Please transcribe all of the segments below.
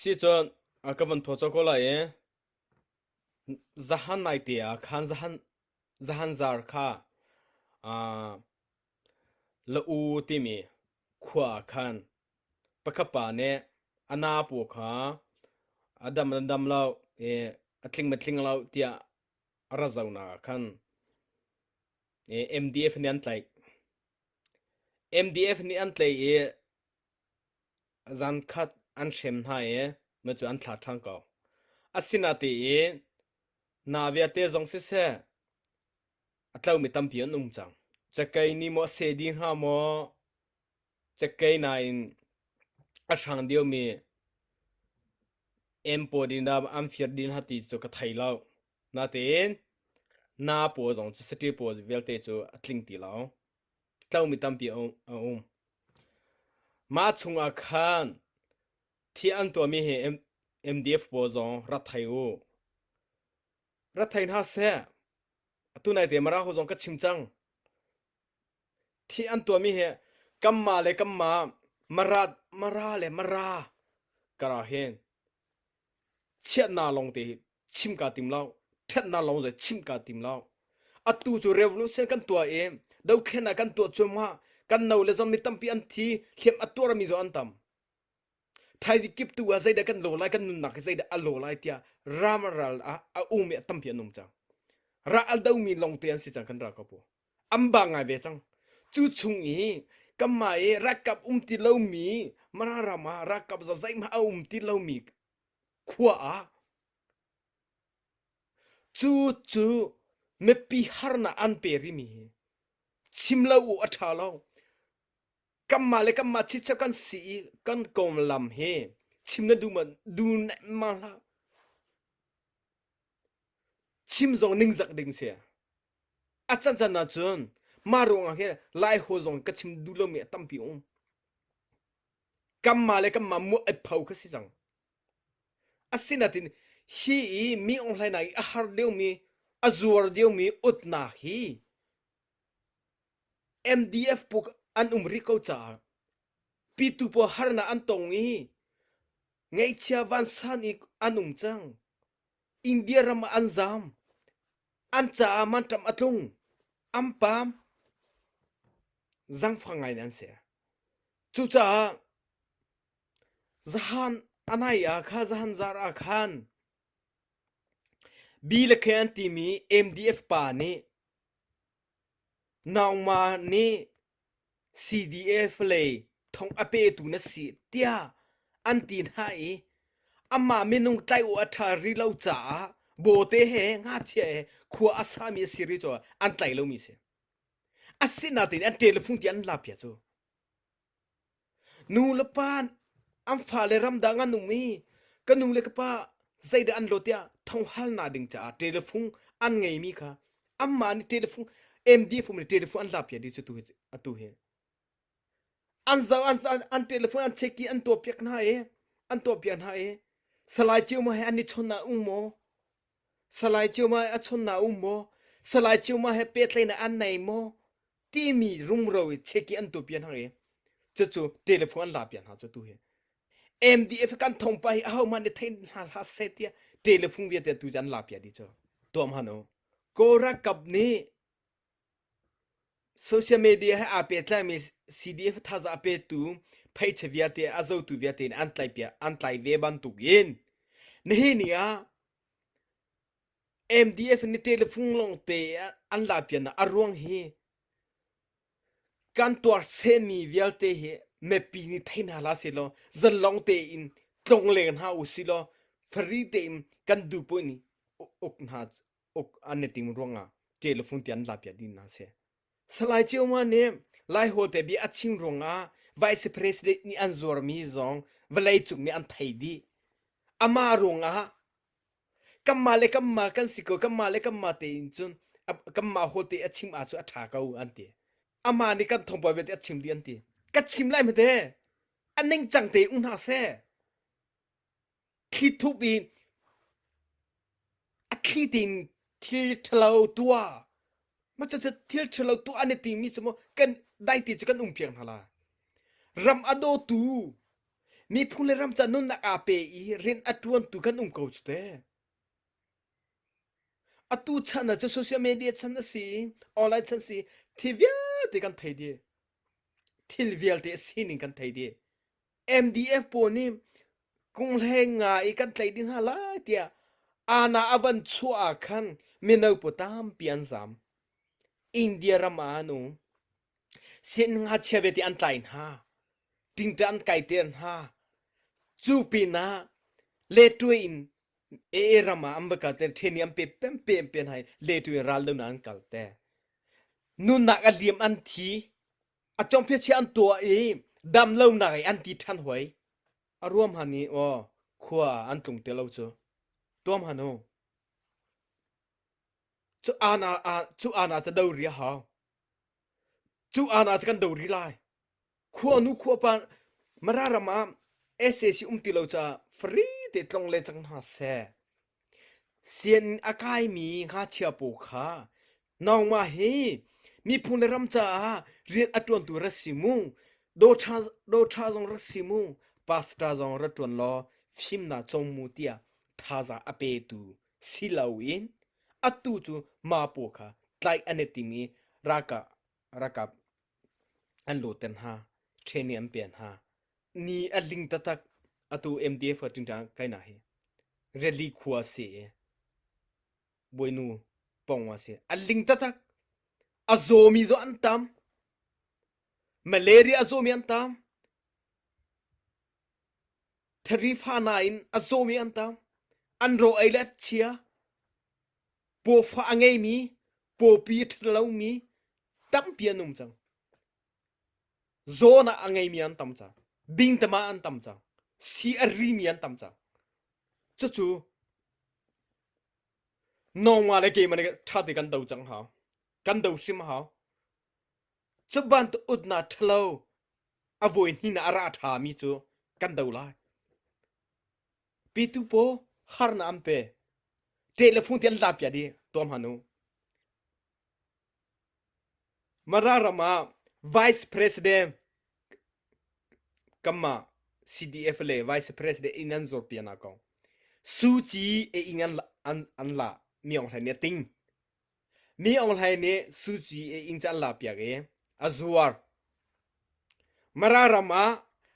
Si cun a ka van thaw cawk ko lai i zahan naite ah khan zahan zahan zar kha aa La U timi khua ah khan pakhat pa nih a na paw kha a dam le dam lo i a tling ma tling lo tiah a ra zohnak ah khan MDF nih an tlaih. MDF nih an tlaih i zankhat an hrem hna i mah cu an thlah ṭhan ko. Asinain na vialte zong siseh a tlomi tampi an um cang. Cakei nih maw a seh dih hnga maw? Cakei nain a hrang deuhmi em pawl din dah an fir dih hna ti cu ka thei lo. Natein na pawl zong cu saṭil pawl vialte cu a tling ti lo. Tlomi tampi a um. Mah chungah khan thi an tuahmi hi MDF pawl zong rak thei u. Rak thei hna seh. Atu naite Mara ho zong ka chim cang. Thi an tuahmi hi kanmah le kanmah Mara, Mara le Mara kara hin chiatnak lawngte hi chim kaa tim lo. Ṭhatnak lawng zong chim kaa tim lo. Atu cu revolution kan tuah i dothlennak kan tuah cuahmah. Kan no le zong mi tampi an thi, hliam a tuarmi zong an tam. Thaizing kiptu ah zeidah kan lo lai, kan nunnak hi zeidah a lo lai tiah ram ral ah a um i a tampi an um cang. Ra al domi lawngte an si cang kan ralkap u. An ba ngai ve cang. Cu chung i kanmah i ralkap um ti lomi Mara ram ah ralkap zeihmah a um ti lomi khua ah cu cu mipi harnak an pe rimi hi chim lo u a ṭha lo. Kanmah le kanmah chitchap kan si i kan konglam hi chim na duh ma duh ma hlah. Chim zong ningzak ding si. A can can ahcun mah ruangah hin Lai hawl zong ka chim duh lomi a tampi um. Kanmah le kanmah muah ai pho kha si cang. Asinain hi i mi onghlainak i a har deuhmi, a zuar deuhmi utnak hi MDF pawl an um rih ko caah pitu pawl harnak an tong i ngaihchia vansan i an um cang. India ram ah an zaam. An caah manṭam a tlung. An paam. Zangfang ngai in an si. Cucaah zahan a nai ah kha zahan zar ah khan B le K an timi MDF pa nih Naungma nih CDF lei thong a petu na si tiah an ti hna i amah minung tlaih awk a ṭha rih lo caah bawte he ngakchia he khua a sami a si rih caah an tlaih lomi a si. Asinain an telephone ti an lak piak cu. Nu le pa an fale ramdang an um i ka nu le ka pa zeidah an lawt tiah thonghalnak ding caah telephone an ngeimi kha anmah nih telephone MDF nih telephone an lak piak dih cu tu hi atu hi an zoh an an telephone an check i an tuah piak hna i an tuah piak hna i Salai Ciuma he an i chon ah um maw Salai Ciuma he a chon na um maw Salai Ciuma he pehtlaihnak an nei maw timi rumro i check i an tu pian hang i cucu telephone an la pian hna cu tu hi MDF kan thongpa hi aho man nih thei hna hlah seh tiah telephone vialte tu an la pia di cu tuam hanu Kawlra kap nih social media he aa pehtlaimi CDF thaza a petu pheiche vialte a zotu vialte nih an tlai pia an tlai ve bantuk in nihin ni ah MDF nih telephone lawng te an la pian a ruang hi kan tuar semi vialte hi mipi nih thei hna hlah seh law zalong tein tlongleng hna u si law free tein kan duh poh nih uk hna uk an i tim ruangah telephone ti an la piak dih hna si. Salai Cioma nih Laihawl te bia a chim ruangah Vice President nih an zuarmi zong vawleicung nih an thei dih. Amah ruangah kanmah le kanmah kan si ko kanmah le kanmah tein cun kanmah hawl te a chim ah cu a ṭha ko an ti. Amah nih kan thawngpang vialte a chim dih an ti. Ka chim lai hmete a ningcang te um hna seh. Thlithup i a thli tein thil ṭhalo tuah mah cucu thil ṭhalo tuah an i timi cu maw kan daite cu kan um piak hna la ram a dawtu. Miphun le ram ca nunnak aa pe i rian a ṭuantu kan um ko cu te. Atu chan ah cu social media chan a si, online chan si, thil vialte kan thei dih. Thil vialte a sining kan thei dih. MDF pawl nih kunghleng nga i kan tlaih dih hna lai tiah ana a van chuah ah khan mino pawl tampi an zam. India ram ah an um. Siangngakchia vialte an tlai hna. Tingṭa an kaiter hna. Cu pinah letṭuai in AA ram ah an va kal te ṭhen i an pe pem pe an pe hna i letṭuai in ral donak an kal te. Nunnak a liam an thi. A congphiachia an tuah i dam lonak i an ti ṭhan hoi. A ruam han i aw khua ah an tlung te lo cu. Tuam han u. Cu ana cu ana ca do ri a hau. Cu ana cu kan do ri lai. Khuanu khuapa Mara ram ah sac um ti lo caah free te tlong le cang hna seh. Sianginn a kaimi ngakchia pawl kha nangmah hi miphun le ram caah rian a ṭuantu rak si mu, dawṭha zong rak si mu, pastor zong rak ṭuan law fimnak cawng mu tiah thazaang a petu si loin atu cu mah pawl kha tlaih an i tim i ralkap ralkap an lawter hna, training an pek hna. Ni a ling taktak atu MDF ṭingṭang kaina hi Reli khua si i Bawinu pong a si. A ling taktak. A zawmi zong an tam. Malaria a zawmi an tam. Thari fa nain a zawmi an tam. An ro ei le a chia. Pawfa a ngeimi, pawpi a ṭhat lomi tampi an um cang. Zawn ah a ngeimi an tam cang. Bingtama an tam cang. Si a rimi an tam cang. Cucu nongma le keimah nih ṭha te kan do cang hau. Kan do hrim hau. Cu bantuk utnak ṭhalo a voi hnih na a ra ṭhami cu kan do lai. Pitu paw harnak an pe. Ṭeh le fung ti an la piah dih tuam han u. Mara ram ah Vice President kamah CDF le Vice President inn an zawr pian ah kong. Su Kyi e ing an an an la Mi Aung Hlaing nih a ting. Mi Aung Hlaing nih Su Kyi e ing cu an la piak i a zuar. Mara ram ah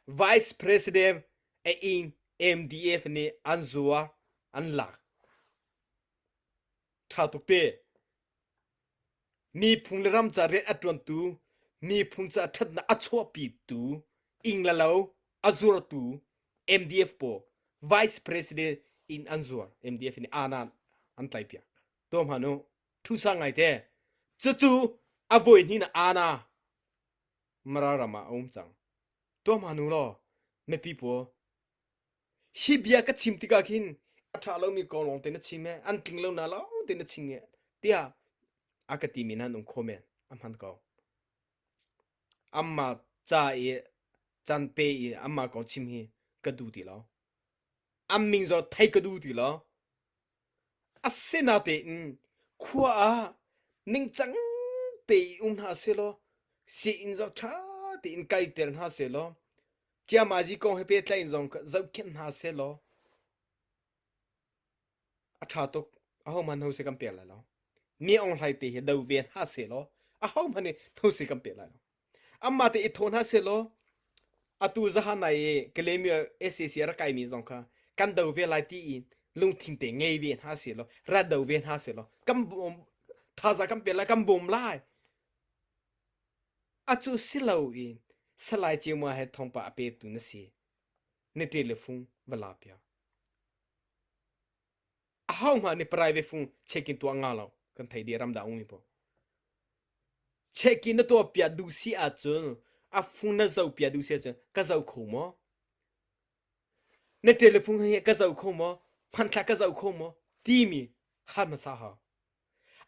Vice President a ing MDF nih an zuar an lak. Ṭha tuk te. Miphung le ram ca rian a ṭuantu, miphung ca ṭhatnak a chuahpitu, ing le lo a zuartu MDF pawl Vice President in an zuar. MDF nih anan an tlaihpiak. Tuah hmanh u. Thusa ngai te. Cucu a voi hnih na ana Mara ram ah a um cang. Tuah hmanh u law mipi pawl Hi bia ka chim tikah khin a ṭha lomi kong lawng te na chim ee, an tling lo na lawng te na chim ee tiah a ka timi nan um kho men. A hman ko. Amma ca i can pe i amma kong chim hi ka duh ti lo. An min zaw thei ka duh ti lo. Asinatein khua ah ningcang tein um hna sehlaw sii-inn zong ṭha tein kaiter hna sehlaw ciamazi kong he pehtlaih in zong zohkhenh hna sehlaw a ṭha tuk. Ahohmanh hose kan pek lai lo. Mi Aung Hlaing te hi do ve hna sehlaw ahohmanh nih hose kan pek lai lo. Amah te i thaw hna sehlaw atu zahan nai i Kalaymyo SAC a rak kaimi zong kha kan do ve lai ti i lungthin te ngei ve hna sehlaw ra do ve hna sehlaw kan bawm thaza kan pe lai kan bawm lai acu si lo in Salai Cimua he thawngpa a petu na si na telefung va la piak Ahohmah nih private fung check-in tuah nga lo kan thei dih ramdang ummi paoh. Check-in na tuah piah duh si ahcun a fung na zoh piah duh si ahcun ka zoh kho maw? Na telephone hi ka zoh kho maw? Hmanthlak ka zoh kho maw? Timi hal hmasa hau.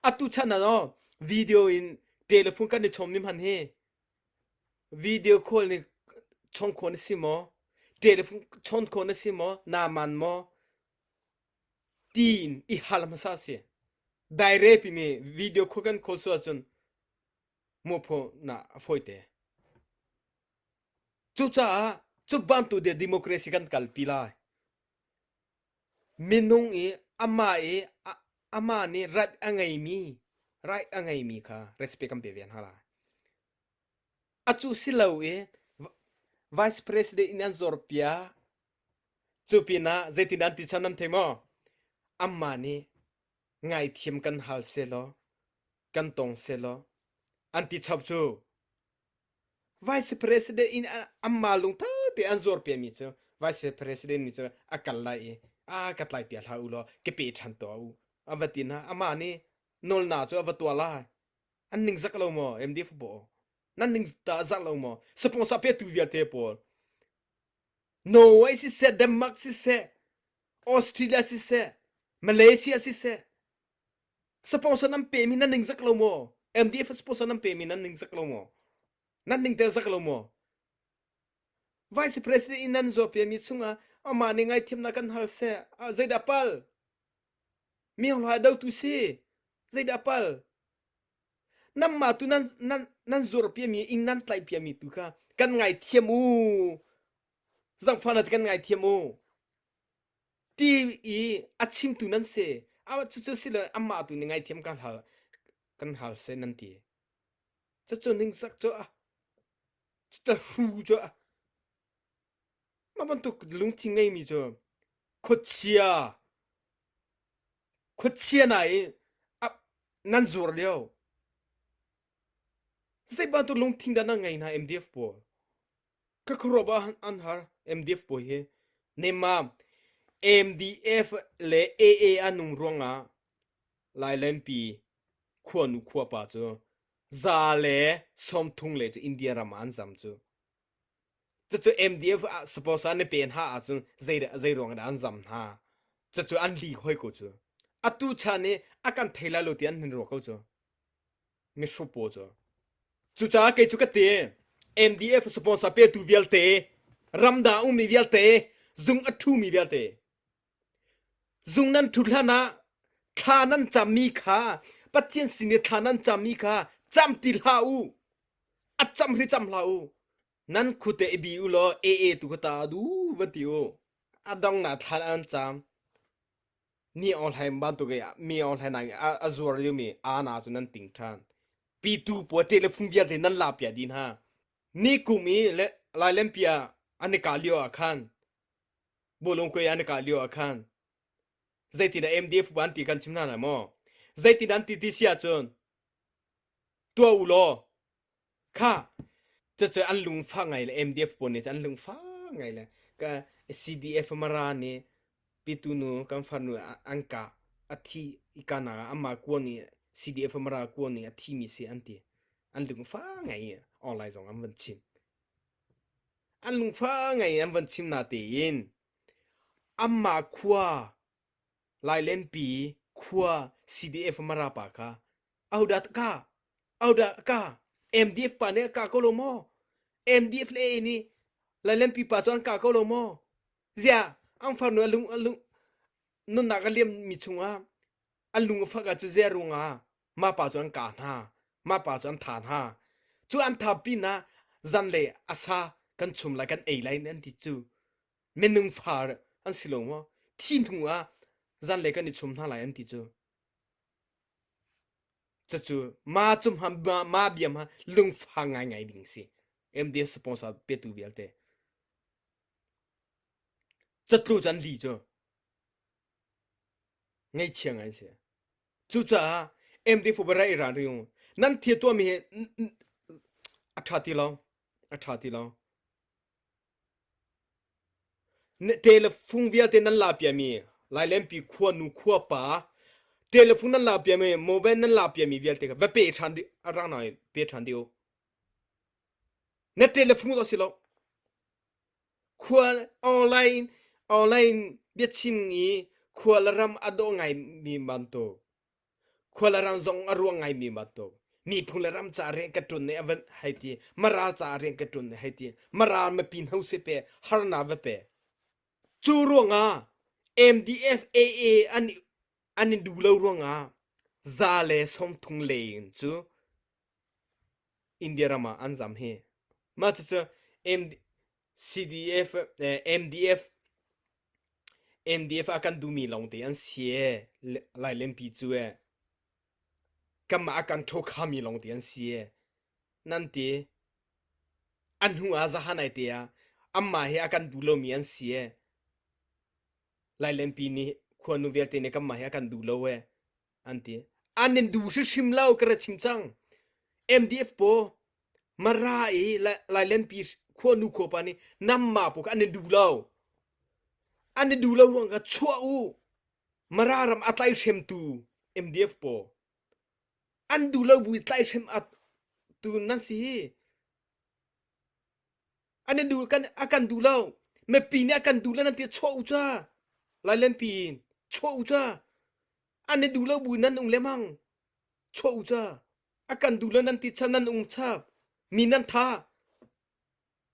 Atu chan ah no video in telephone kan i chom ni hman hi video call ni chong khawh na si maw? Telephone chawn khawh na si maw? Naa man maw? Tiin i hal hmasa a si. Daire pimi video khua kan khawl sual ahcun mualpho na a fawi te. Cucaah Cu bantuk de democracy kan kalpi lai. Minung i amah i amah nih right a ngeimi right a ngeimi kha respect kan pe ve hna lai. Acu si lo i vice president in an zorpiak cu pinah zeitin an ti chan nan thei maw? Amah nih ngaithiam kan hal sehlaw kan tong sehlaw an ti chap cu Vice President in anmah lungtho te an zuarpiami cu Vice President nih cun a kal lai i a ka tlaipiak hlah u law ka pe ṭhan tuah u a va ti hna. Amah nih nawlnak cu a va tuah lai. An ningzak lo maw MDF pawl? Nan ning tah zak lo maw? Sponsor petu vialte pawl. Norway siseh, Denmark siseh, Australia siseh, Malaysia siseh, sponsor nan pemi nan ningzak lo maw? MDF sponsor nan pemi nan ningzak lo maw? Nan ning te zak lo maw? Vice President in nan zuapiami chungah amah nih ngaithiamnak kan hal seh zeidah pal? Mi hla dotu si zeidah pal? Namma tu nan nan nan zuarpiami ing nan tlaihpiami tu kha kan ngaithiam u zangfahnak kan ngaithiam u ti i a chimtu nan si a cucu si lo amah tu nih ngaithiam kan hal kan hal seh nan ti cucu ningzak cu a cuta hru cu a mah bantuk lungthin ngeimi cu khuachia khuachia na i nan zuar lio zei bantuk lungthin dah nan ngei hna MDF pawl Ka khuaruah ah an har MDF pawl hi nemmam MDF le AA an um ruangah Lailenpi khuanu khuapa cu za le 30 le cu India ram ah an zam cu. Cucu MDF ah suppose an i pen ha ahcun zei zei ruang dah an zam hna. Cucu an li hoi ko cu. Atu chan i a kan thei lai lo ti an hin ruah ko cu. Mihrup pawl cu. Cucaah kei cu ka ti MDF sponsor petu vialte, ramdang ummi vialte, zung a ṭhumi vialte, zung nan ṭhut hlan ah thla nan cammi kha Pathian sin i thla nan cammi kha cam ti hlah u. A cam hri cam hlah u. Nan khute i bi u law AA tu kha ta du van ti u. A dong na thla an cam. Mi online bantuk i mi online ah a zuar liomi ana cu nan ting ṭhan. Pitu pawl telephone vialte nan la piah dih hna. Ni kum i le Lailenpi ah an i kah lio ah khan Bawlungkuai an i kah lio ah khan zeitindah MDF an ti kan chim hna lai maw? Zeitindah an ti ti si ahcun tuah u law Kha cucu an lungfah ngai le MDF pawl nih cun an lungfah ngai le ka CDF Mara nih pitu nu kan farnu an kah a thi i kana ah amah kuan i CDF Mara kuan i a thimi si an ti. An lungfah ngai i online zong an van chim. An lungfah ngai i an van chim na tein amah khua Lailenpi khua CDF Mara pa kha Ahodah ka? Ahodah ka? MDF pa nih a kah ko lo maw? MDF le AA nih Lailenpi pa cu an kah ko lo maw? Ziah an farnu a lung a lung nunnak a liam mi chungah an lung a fak ah cu ziah ruangah mah pa cu an kah hna mah pa cu an tha hna cu an tha pinah zanlei a sa kan chum lai kan ei lai an ti cu minung far an si lo maw thi hnu ah zanlei kan i chum hna lai an ti cu Cucu ma cu ma, ma bia ma lungfa ngaingai ding si. MDF sponsor petu vialte. Catlu cu an li cu. Ngaihchia ngai si. Cucaah MDF bara i ral riu. Nan thil tuahmi hi a ṭha ti lo. A ṭha ti lo. Telefung vialte nan la piami Lailenpi khuanu khuapa telefung nan la piami mobile nan la piami vialte kha va pe ṭhan dih a rang na pe ṭhan dih u. Na telefung to si lo. Khua online online biachim i khua le ram a dawh ngai mi bantuk Khua le ram zong a ruang ngaimi bantuk miphun le ram ca rian ka ṭun nih a van hei ti Mara ca rian ka ṭun nih hei ti Mara mipi hno si pe harna va pe cu ruangah MDF AA an an in duh lo ruangah za le 30 leng cu India ram ah an zam hi mah cucu MD CDF eh, MDF MDF a kan duhmi lawngte an si ee Lailenpi cu ee kanmah a kan ṭhokhami lawngte an si ee nan ti a hnu ah zahan ai te ah anmah hi a kan duh lomi an si ee Lailenpi nih khuanu vialte nih kanmah hi a kan duh lo ee an ti. An in duh hrimhrim lo ka ra chim cang. MDF paw Mara i Lailenpi khuanu khuapa nih namma paw kha an in duh lo. An in duh lo ruang kha chuah u. Mara ram a tlaihremtu MDF paw an duh lo bu i tlaihrem a tu nan si hi. An in duh kan a kan duh lo. Mipi nih a kan duh lo nan ti chuah u ca. Lailenpi in chuah u ca. An i duh lo bu nan ung lemang. Chuah u ca. A kan duh lo nan ti chan nan ung chap. Mi nan tha.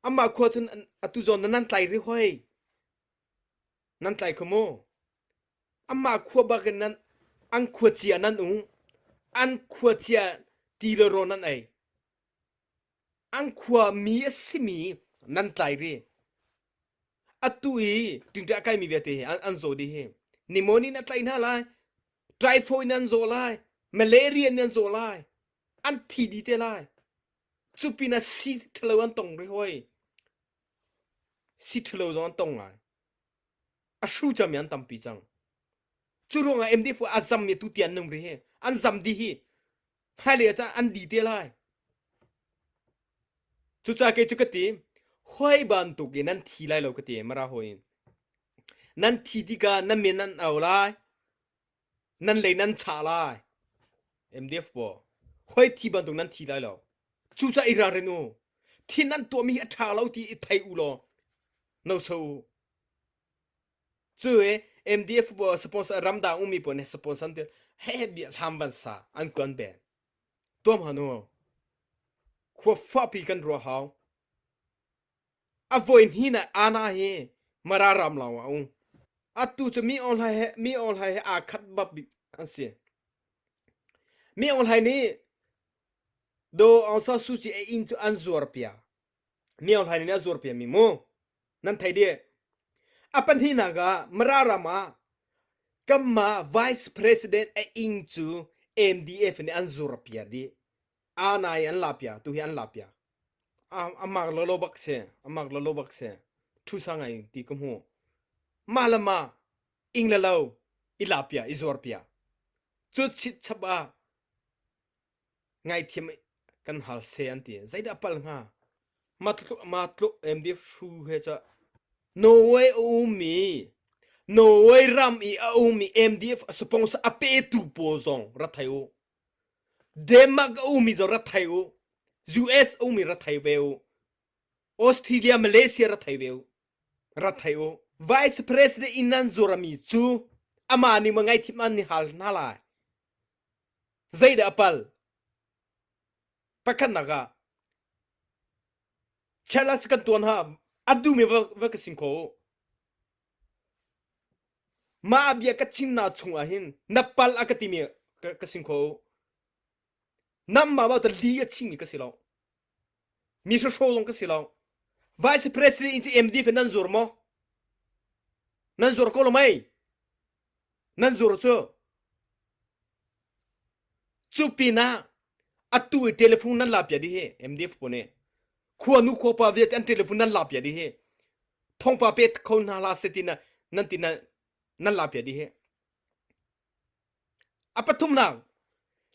Amah khua cun atu zawn nan tlai ri hoi. Nan tlai kho mu. Amah khua bak in nan an khua cia nan ung. An khua cia ti le rawl nan ei. An khua mi a simi nan tlai ri. Atu i ṭingṭah a kaimi vialte hi an, an zaw dih hi. Pneumonia in a tlaih hna lai, typhoid in an zaw lai, malaria in an zaw lai, an thi dih te lai. Cu pinah sii ṭhalo an tong rih hoi. Sii ṭhalo zong an tong ngai. A hru cami an tampi cang. Cu ruangah MDF a zammi tu tian nung rih hi. An zam dih hi. Hmailei ah cun an di te lai. Cucaah kei cu ka ti, huai bantuk in nan thi lai lo ka ti, Mara hawi in. Nan thi tikah nan min nan au lai, nan lei nan chah lai. MDF paw. Huai thi bantuk nan thi lai lo. Cucaah i ralrin u. Thi nan tuahmi hi a ṭha lo ti i thei u law no so u. Cu i MDF pawl sponsor ramdang ummi pawl nih sponsor an ti he bia hlam van sa an kuan ben. Tuam han u. Khua fapi kan ruah hau. A voi hni na ana hi Mara ram lawng ah um. Atu cu mi Aung Hlaing he mi Aung Hlaing he aa khat bak bik an si. Mi Aung Hlaing nih Do Aung San Suu Kyi a inn cu an zuar pia. Mi Aung Hlaing nih a zuar pia mi mu. Nan thei dih. A pahnihnak ah Mara ram ah kanmah Vice President a ing cu MDF nih an zur pia dih. Ana i an la pia, tu hi an la pia. A mak lolo bak si, a mak lolo bak si. Thu sa ngai ti ka hmu. Mah le mah ing le lo i la pia, i zuar pia. Cu chit chap ah Ngaithiam kan hal seh an ti. Zeidah pal hnga? Ma tluk ma tluk MDF hru he ca Norway a ummi Norway ram i a ummi MDF sponsor a petu pawl zong ra thei u. Denmark a ummi zong ra thei u. US a ummi ra thei ve u. Australia, Malaysia ra thei ve u. Ra thei u. Vice President in nan zuarami cu amah nih ma ngaithim an ni hal hna lai. Zeidah a pal? Pakhatnak ah challenge kan tuan ha a duhmi va, va ka sing kho u. Mah bia ka chimnak chung ah hin na pal a ka timi ka, ka sing kho u. Nangmah ba ta li a chimmi ka si lo. Mi hrohro zong ka si lo. Vice President in cu MD fe nan zur maw? Nan zur ko lo mei? Nan zur cu Cu pinah atu i telephone nan la pia dih hi MDF pawl nih khuanu khuapa vialte an telephone nan la pia dih hi thongpa pe kho hna hlah seh ti na nan ti na nan la pia dih hi a pathumnak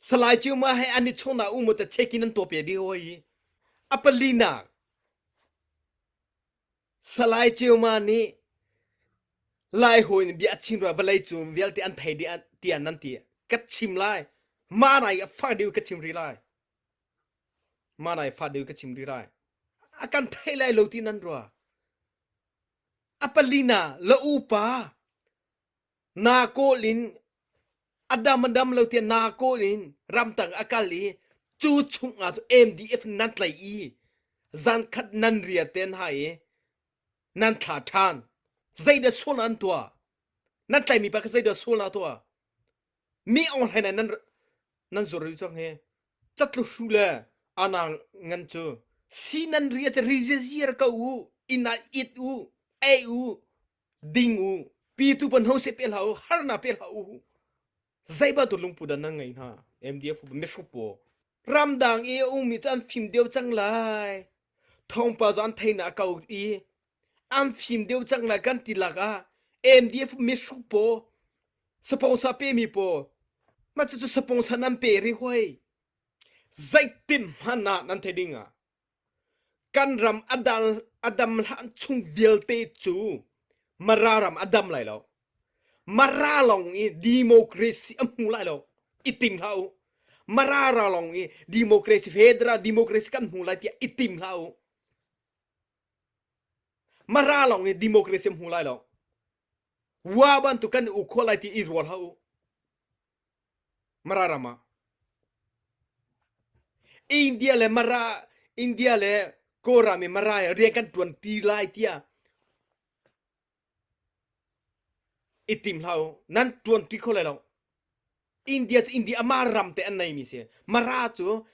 Salai Ciuma he an i chawhnak um ta check in an tuah pia dih hoi a palinak Salai Ceuma nih Lai hawi nih bia a chim rua vawlei cu vialte an thei dih tiah nan ti. Ka chim lai. Mah nai a fak deuh ka chim rih lai. Mah nai fak deuh ka chim rih lai. A kan thei lai lo ti nan rua. A palina la upa Na kawl in a dam a dam lo tiah na kawl in ramtang a kal i cu chungah cu MDF nan tlaih i zankhat nan ria ten ha i nan thla ṭhan. Zeidah sual an tuah? Nan tlaihmi pa kha zeidah sual na tuah? Mi Aung Hlaing nan nan zur rih cang hi. Catlu hru le ana ngan cu si nan ria cu ri ziaziar ko u. Inn ah it u, ei u, ding u, pitu pan ho se pe hlah u, harnak pe hlah u. Zei bantuk lungput dah nan ngei hna? MDF mihruk pawl. Ramdang i a ummi cu an fim deuh cang lai. Thawngpa cu an theihnak a kau i an fim deuh cang lai kan ti lak ah MDF mihruk pawl sponsor pemi pawl mah cucu sponsor nan pe rih hoi. Zeitin hmanh ah nan theih ding ah Kan ram a dal a dam hlan chung vialte cu Mara ram a dam lai lo. Mara lawng i democracy a hmu lai lo. I tim hlah u. Mara ra lawng i democracy federal democracy kan hmu lai tiah i tim hlah u. Mara lawng i democracy a hmu lai lo. Wa bantuk kan i uk khawh lai ti i rual hlah u. Mara ram ah India le Mara India le Kawlram i Mara i rian kan ṭuan ti lai tiah i tim hlah u. Nan ṭuan ti kho lai lo. India cu India amah ram te an neimi si. Mara cu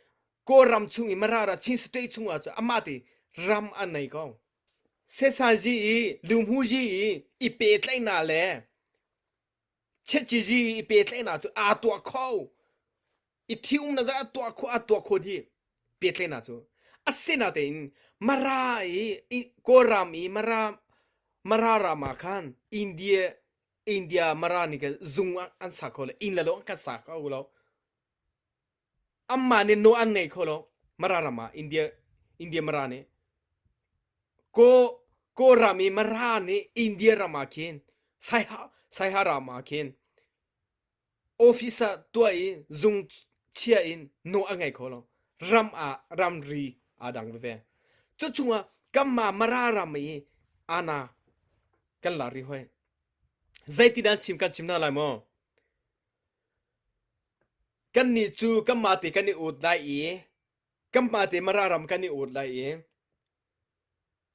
Kawlram chung i Mara ra Chin state chung ah cu amah te ram an nei ko. Sesanzi i Lumhuzi i i pehtlaihnak le Chetcizi i pehtlaihnak cu aa tuah kho. I ṭhiumnak ah a tuah kho a tuah kho dih pehtlaihnak cu. Asinatein Mara i Kawlram i Mara Mara ram ah khan India India Mara nih khan zung an sa kho lo inn le lo an kan sa kho lo. Anmah nih nawl an ngei kho lo Mara ram ah India India Mara nih Kaw Kawlram i Mara nih India ram ah khin Saiha Saiha ram ah khin office ah tuah i zung chia in nawl a ngei kho lo. Ram ah ramri aa dang veve. Cu chungah kanmah Mara ram i ana kan la rih hoi. Zeitin an chim kan chim hna lai maw? Kannih cu kanmah te kan i ut lai i kanmah te Mara ram kan i ut lai i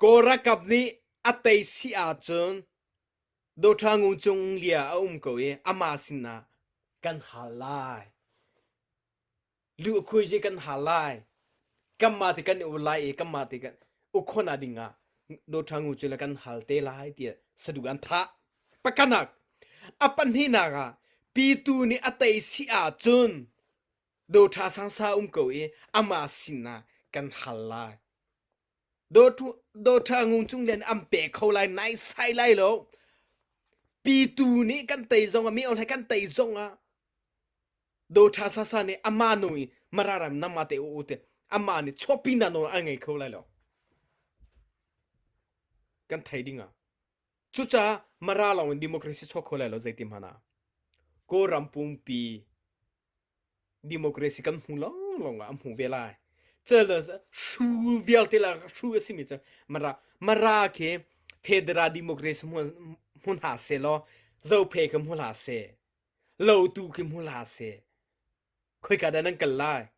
Kawl ralkap nih a tei si ahcun Dawṭha Ngun Cung Lia a um ko i amah sinah kan hal lai. Luhkhuizi kan hal lai. Kanmah te kan i ul lai i kanmah te kan ukkhawhnak ding ah Dawṭha Ngu cu le kan hal te lai tiah saduh an thah. Pakhatnak, a pahnihnak ah Pitu nih a tei si ahcun Dawṭha Sangsa um ko i amah sinah kan hal lai. Dawṭha Ngun Cung Lian an pe kho lai naisai lai lo. Pitu nih kan tei zong ah mi he kan tei zong ah Dawṭha sasa nih amah nu i Mararam nama te u te amah nih chuahpi na nawl an ngei kho lai lo. Kan thei ding ah. Cucaah Mara lawng in democracy chuak kho lai lo zeiti hmanh ah. Kawlram pumpi democracy kan hmu lawnglawng ah an hmu ve lai. Cel hru vialte la hru a simi cu Mara Mara khi federal democracy hmun hmun ha se law Zophe khi hmu hlah seh. Lotu khi hmu hlah seh. Khoika dah nan kal lai?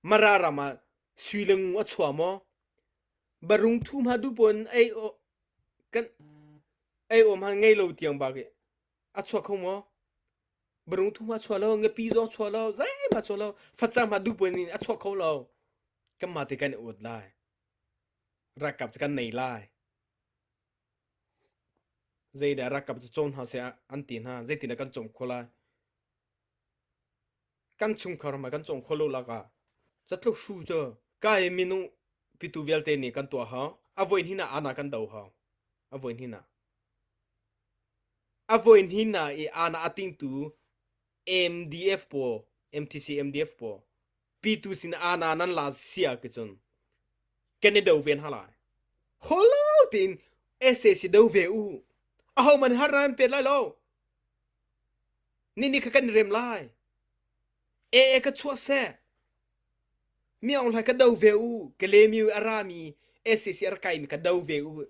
Mara ram ah sui le ngu a chuah maw? Barung thu hma du pon ei o kan ei om han ngei lo tiang bak i a chuak kho maw? Barung thu hma chuah lo, ngapi zong chuah lo, zeihmah chuah lo, facang hma du pon in a chuak kho lo. Kanmah te kan i ut lai. Ralkap cu kan nei lai. Zeidah ralkap cu cawn hna seh an ti hna, zeitindah kan cawm khawh lai? Kan chungkhar ma kan cawm khawh lo lakah catluk hru cu ka hi minung pitu vialte nih kan tuah hau. A voi hnih ah ana kan do hau. A voi hnih ah. A voi hnih na i ana a tingtu MDF pawl, MTC MDF pawl pitu sin ana nan la sia ke cun kan i do ven ha lai. Holo tiin SAC do ve u. Aho man har nan pet lai lo. Ni ni kha kan rem lai. E e ka chuah seh. Mi aung hlai ka do ve u. Ka le mi a ra mi SAC a kai mi ka do ve u.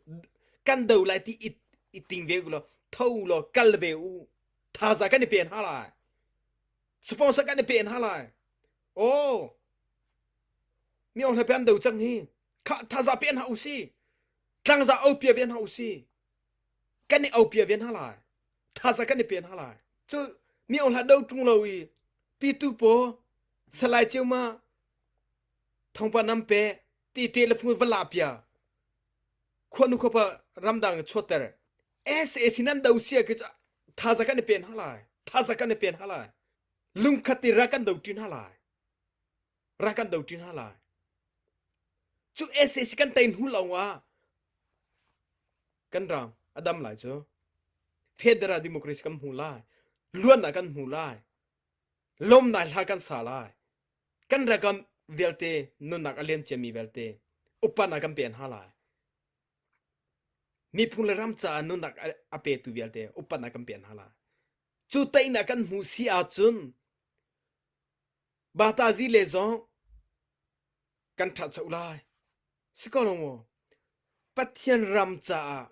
Kan do lai ti i, i ting ve u lo. Tho lo kal ve u. Thaza kan i pen ha lai. Sponsor kan i pen ha lai. Oh. Mi aung hlai pe an do cang hi. Kha thaza pen ha u si. Tlangza o pia ven ha u si. Kan i o pia ven ha lai. Thaza kan i pen ha lai. Cu mi aung hla do ṭung lo i pi tu paw salai ceu ma thongpa nam pe ti ṭe le fung va la pia. Khuanu khuapa ramdang chuatter sac nan do sia ke thaza kan i pen ha lai thaza kan i pen ha lai lungkhat ti ra kan do tin ha lai ra kan do tin ha lai cu sac kan tein hu lo ah kan ram adam lai cu federal democracy kan hmu lai luan kan hmu lai lom nai hla kan sa lai kan rakam vialte nunnak a liam ciami vialte upat kan pen ha lai miphun le ram caah nunnak a petu vialte upat kan pen ha lai cu teinak kan hmu si ahcun batazi le zong kan ṭha cho lai si ko lo maw Pathian ram caah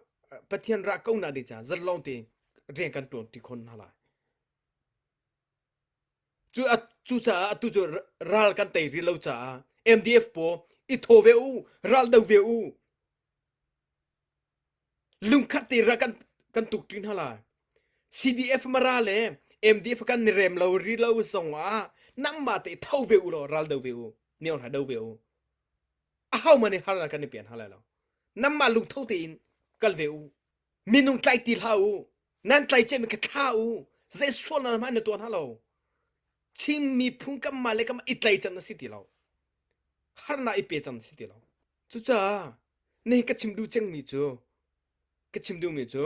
Pathian ra ko na di ca zalong te rian kan ṭuan ti khon hna lai Cu cucaah atu cu ral kan tei rih lo caah MDF pawl i thaw ve u, ral do ve u. Lungkhat te ral kan kan tuk ṭi hna lai. CDF Mara le MDF kan ni rem lo ri lo zong ah nangmah te tho ve u law ral do ve u, myo hla do ve u. A ho man i har kan i pian ha lai lo. Nangmah lungtho tein kal ve u. Minung tlai ti hlah u. Nan tlai ciami kha thlah u. Zei sualnak hmanh na tuah hna lo. Chin miphun kanmah le kanmah i tlai can a si ti lo. Harnak i pe can a si ti lo. Cucaah nihin ka chim duh cengmi cu ka chim duhmi cu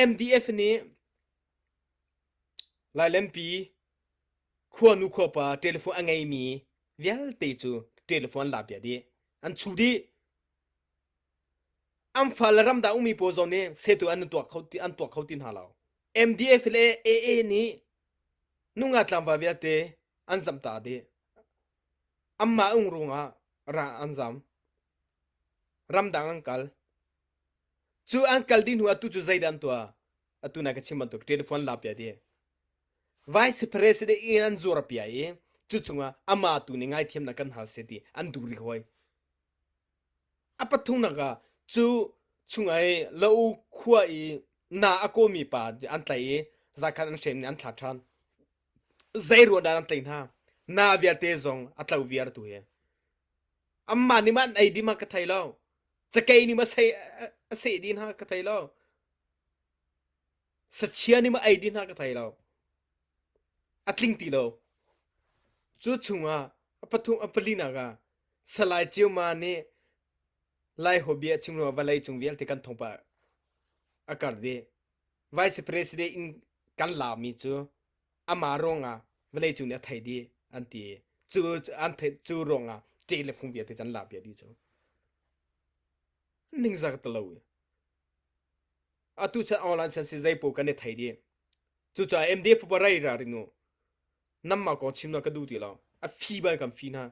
MDF nih Lailenpi khuanu khuapa telephone a ngeimi vialte cu telephone la piah dih. An chu dih. An fale ramdang ummi pawl zong nih setu an tuah kho ti an tuah kho ti hna lo. MDF le AA nih nungak tlangval vialte an zam ta dih. Anmah ung ruangah ra an zam. Ramdang an kal. Cu an kal dih hnu atu cu zeidah an tuah? Atu nai ka chim bantuk telephone la pia dih. Vice President in an zuar pia i cu chungah amah tu nih ngaithiamnak kan hal se ti an duh rih hoi. A pathumnak ah cu chungah i lo khua i na a kawmi pa an tlaih i zakhat an hrem nih an thlah ṭhan. Zei ruah dah an tlaih hna? Na vialte zong a tlo viar tu hi. Amah nih mah an ei dih ma ka thei lo. Cakei nih ma sei a seh dih hna ka thei lo. Sachia nih ma ei dih hna ka thei lo. A tling ti lo. Cu chungah a pathum a palinak ah Salai Ciuma nih Lai hobia chim ruangah vawlei cung vialte kan thawngpang a kar dih. Vice President in kan lami cu amah ruangah vawlei cung nih a thei dih an ti. Cu an theih cu ruangah ṭe le fung vialte can la bia dih cu. Ningzak ta lo. Atu chan online chan si zei paoh kan i thei dih. Cucaah MDF rai ra rinu. Namma kong chim na ka duh ti lo. A fi bal kan fi hna.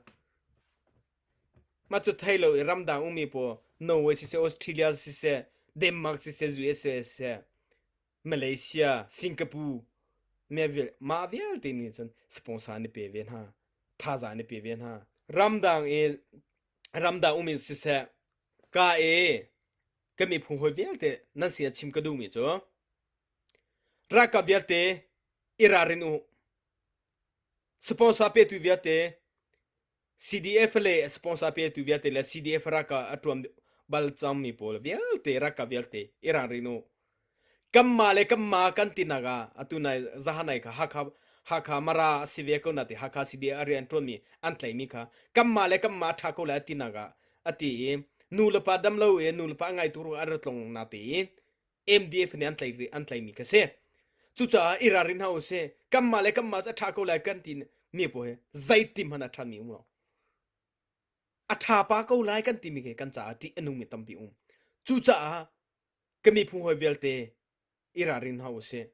Mah cu thei lo i ramdang ummi pawl Norway siseh, Australia siseh, Denmark siseh, USA siseh, Malaysia, Singapore, mah vialte nih cun sponsor an i pe ve hna. Thazaang an i pe ve hna. Ramdang i ramdang um in siseh, ka e ka miphun hawi vialte nan sin ah chim ka duhmi cu ralkap vialte i ralrin u. Sponsor petu vialte CDF le sponsor petu vialte le CDF ralkap a ṭuan bal cangmi pawl vialte ralkap vialte i ralrin u. Kanmah le kanmah kan tinak ah atu nai zahanai kha Hakha Hakha Mara a si ve ko na ti Hakha CDF a rian ṭuanmi an tlaimi kha kanmah le kanmah ṭha ko lai a tinak ah a ti i nu le pa dam lo i nu le pa a ngaitu ruang an ra tlong na ti i MDF nih an tlaih an tlaihmi kha si. Cucaah i ralrin hna usih. Kanmah le kanmah cu a ṭha ko lai kan ti mi pawl hi zeitim hmanh a ṭhami um lo. A ṭha pa ko lai kan timi khi kan caah ṭih a nungmi tampi um. Cucaah ka miphun hawi vialte i ralrin hna usih.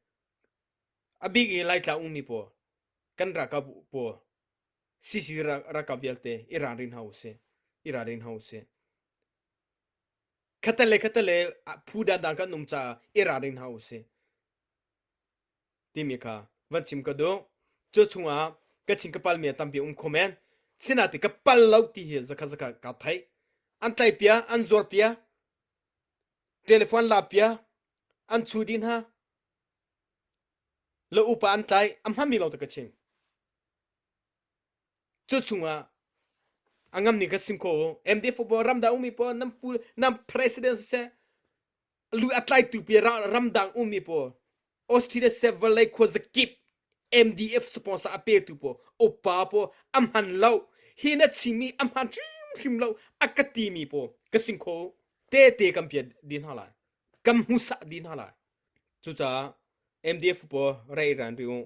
A bik i Laitlang ummi pawl, kan ralkap pawl, CC ralkap vialte i ralrin hna usih. I ralrin hna usih. Khatte le khatte le phu dangdang kan um caah i ralring hna usih timi kha van chim ka duh. Cu chungah ka chin ka palmi a tampi um kho men. Sinati ka pal lo ti hi zakha zakha ka theih. An tlai pia, an zuar pia, telephone la pia, an chu dih hna. Le upa an tlai, a hmanmi lawng te ka chim. Cu chungah A ngam ning ka sim kho u. MDF pawl ramdang ummi pawl nan pu nan president siseh lu a tlaitu pi ramdang ummi pawl Australia siseh vawlei khuazakip MDF sponsor a petu pawl upa pawl a hman lo hi na chimmi a hman hrimhrim lo a ka timi pawl ka sing kho u. Te te kan pia din hna lai. Kan hmusa din hna lai. Cucaah MDF pawl rei ran ri u.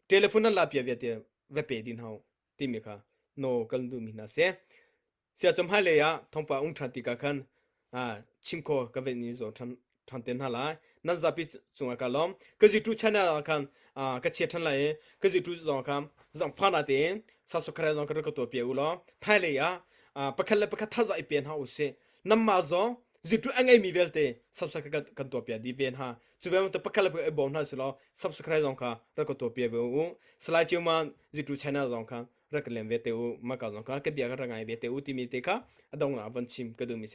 Telephone nan la pia vialte va pe din hau timi kha no kan duhmi hna si. Siacawm hmailei ah thawngpa ung ṭhan tikah khan chim kho ka ven in zawn ṭhan ṭhan te hna lai. Nan zapi cungah ka lawm. Ka YouTube channel ah khan ka chia ṭhan lai i ka YouTube zong kha zangfah na tein subscribe zong ka rak ka tuah piak u law hmailei ah pakhat le pakhat thazaang i pe hna usih. Nanmah zong YouTube a ngeimi vialte subscribe kan tuah piak dih ve hna. Cu ve bantuk pakhat le pakhat i bawm hna sih law subscribe zong kha rak ka tuah piak ve u. Salai Ciuman YouTube channel zong kha rak ka lem ve te u. Mah ka zong kha ka bia ka rak ngai ve te u timi te kha a dongah van chim ka duhmi si.